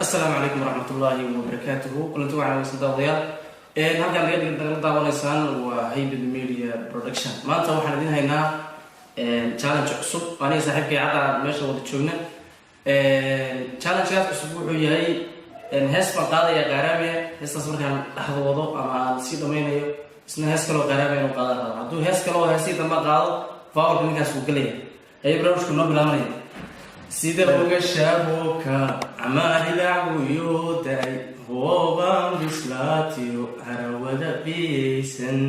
Asalaamu calaykum waraxmatullaahi wabarakaatuhu. Kulanti waxaa weysan daawadayaal, halkaan naga nagala daawanaysaan waa Haybad Media Production. Maanta waxaan idin haynaa challenge cusub. Aniga saaxiibkay cadda meesha wada joogna. Challenge-gaas cusub wuxuu yahay hees baan qaadaya qaaraamiya. Heestaas markaan dhexda wado ama aan sii dhamaynayo, isna hees kaloo qaaraamiya inuu qaadan rabo. Hadduu hees kaloo heesii dambe qaado, foul-ka ninkaas wuu gelaya. Ayo, barnaamijku noo bilaabanaya. Sida ogashaabooka camaalilacguyo da-ay, hoobaan bislaatiyo harawada biyaysan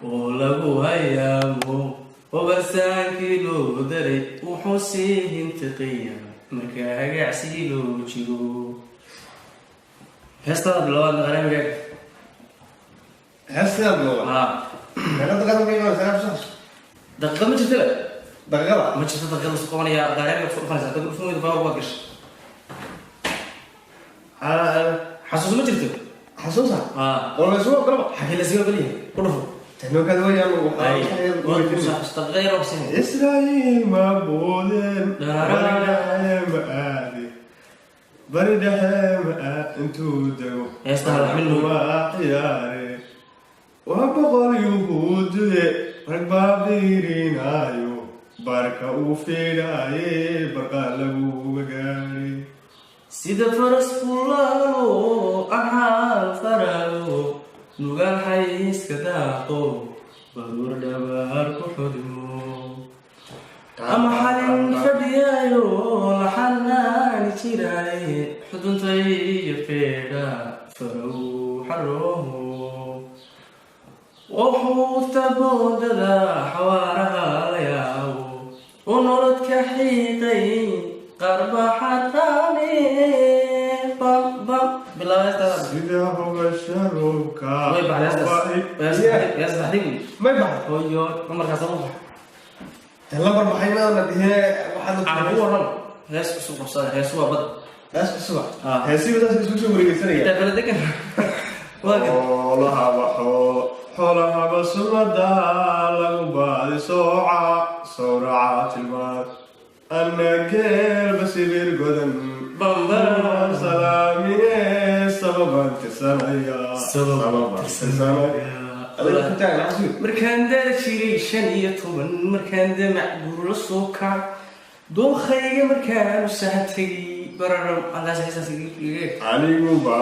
oo lagu hayaamo, obarsaankii loo daray wuxuu sii hintiqiya marka hagacsii loo jiro. Heestada bilabaad qaraamigaaga. Heestaa bilowda. Ha. Meeqa daqiiqada markay imaanaysaa? Daqiiqad ma jirtaba. Daqiiqada. Ma jirto daqiiqad lasu qabanaya. Qaraamiga kusoo dhufanaysa, hadda dhufan weyda, foul waad gashay. Xasuus ma jirto. Xasuusa. Ha. Oo la isugu ogolaba. Xagee lasiga ogolyahay? Ku dhufo. Tanookaad weeyaan. Daqiiqa yar oo siinaya. Israa'iil ma boodeen, bari dhexe ma aade, bari dhexe ma aad intuu dego. Heesta hal xubin. Waa ciyaare, waa boqol yuhuudude, rag baa biirinaayo, barka uu fiidhaaye, barqa laguga gaadhay. Sida faras fulaalo axaal farago, nugaal xayska daaqo, baruur dhabaar ku xudmo, ama xalin fadhiyaayo la xanaani jiraaye, xuduntay iyo feedha farow xarooho, wuxuuta boodada xawaaraha la yaabo, u norodka xiiqay qarba xarqaane bam bam. Bilaabay. Sida hogasha roobka. Way baxday heestaas. Hees baxday wey. May baxday. Hooyo, markaas u bax. Lambar baxay maadana dhihine waxaad. Aan ku waran hees cusub qabsada. Hees waa bad. Hees cusuba. Ah. Heesiba saas isku soo wareegeysanaya. Intaa kala degan waa kan. Xoolahaba xoolahaba sumada lagu baadi sooca sawraca tilmaan, anna geelba sibir godan. Bambara. Salaamine, sababaan tirsanaya, sababaan tirsanaya. Adiga ku taagan xasuus. Markaan dada jiray 15, markaan damac guur la soo kac, dookhayga markaan u sahan tegay bararam, halkaas heestaas iga eeg. Aniguba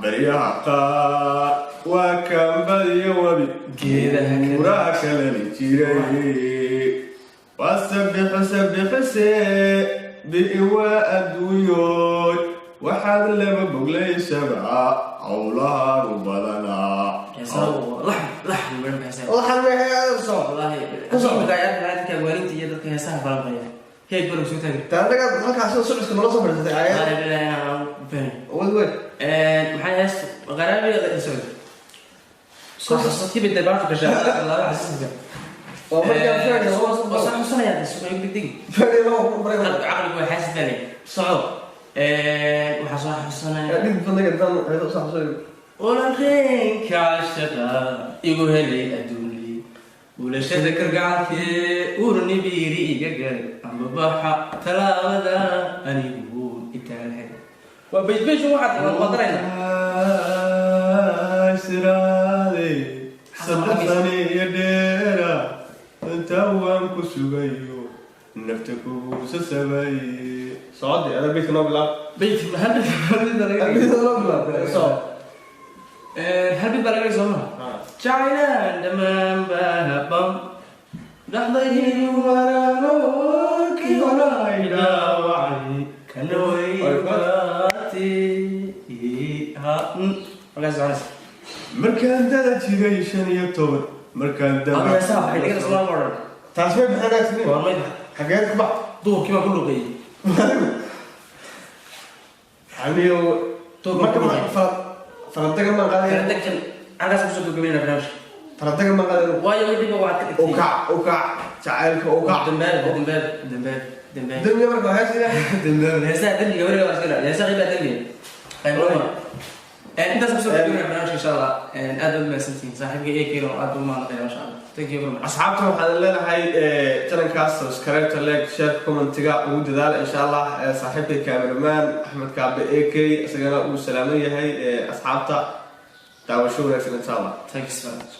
baryaha qaar waa kan badiyo webi. Geedaha kala- buuraha kalali jiray, waa sabixo sabixise bi'i, waa adduunyoy, waxaad laba boglaysaba howlahagu badanaa. Heesaha waa laxm laxm midhan heesaha. Waxaan Wallaahi dadka agwaaninta iyo dadka heesaha balanqaya heeg baro soo taagay. Taanaga halkaas socodka nala soo fadhiisatay aayad. Wallaahi bilaahi aan fahmin. Wad weyn. Maxay hees qaraabiga la socdo soo xasuusatay bay dabaashu gashaa laba xasuuska. Waa markaan fadhiyo. Waa soo xasuusanaya suuqa degdeg. Fadhiyo laba ku baray. Caqligu waa xaasid baa leeyahay. Soco, waxaa soo xasuusanaya. Dhib fadhiga dan ayada u saxsay. Olanreenka caashaqa igu helay adduunley, ulashada kargacalkee urnibiiri iga galay, ama baxa talaabada anigu intaan helay. Waa baysbayshu waxaad qadarayna. Siraade 3 sani iyo dheera inta waan ku sugayo, nafta kugusa sabay. Socodii ada beydka noo bilaab. Bayt hal bayt, hal bayt baa laga dhigay. Beydka noo bilaab, soco. Hal bayt baa laga dhigay, soo ma jacaylaan dhammaan baa bam dhaxdaydu maraanookii horay dhaawacay kana way baati ha markaas soconaysa. Markaan dada jiray 15, markaan Hadda heesaha waxay dhigana soo odhan. Taas may bixinaysa. Waa may bax. Xageed ku bax? Duhurkii baan ku luqeeyey. Aniyo Duhurka marka ku luqeeyey. Farantaga maan qaadaya. Karadegjan halkaas kusoo gabagabeynaa barnaamijka. Farantaga maan qaadaya. Waayo wixii waxaad ka dhigtay. Ukac ukac jacaylka ukac. Dambaab dambaab dambaab dambaab. Dembiga marka waxaa jira. Dambaab heesaha dembiga weliga waa iska ilaali. Heesaha qeyb baa dembiga qayb lama. Intaas kusoo gabagabeynaa barnaamijka, insha Allah. Aad baad mahadsantihiin saaxiibka eekeyna oo aad buu mahadnaqaya, masha Allah. Thank you very much. Asxaabta waxaan leenahay channelkaas subscribe, like, share, commentiga ugu dadaala, insha Allah. Saaxiibkay cameraman Axmed Kaabe AK isagana uu salaaman yahay. Asxaabta, daawasho wanaagsan, insha Allah. Thank you so much.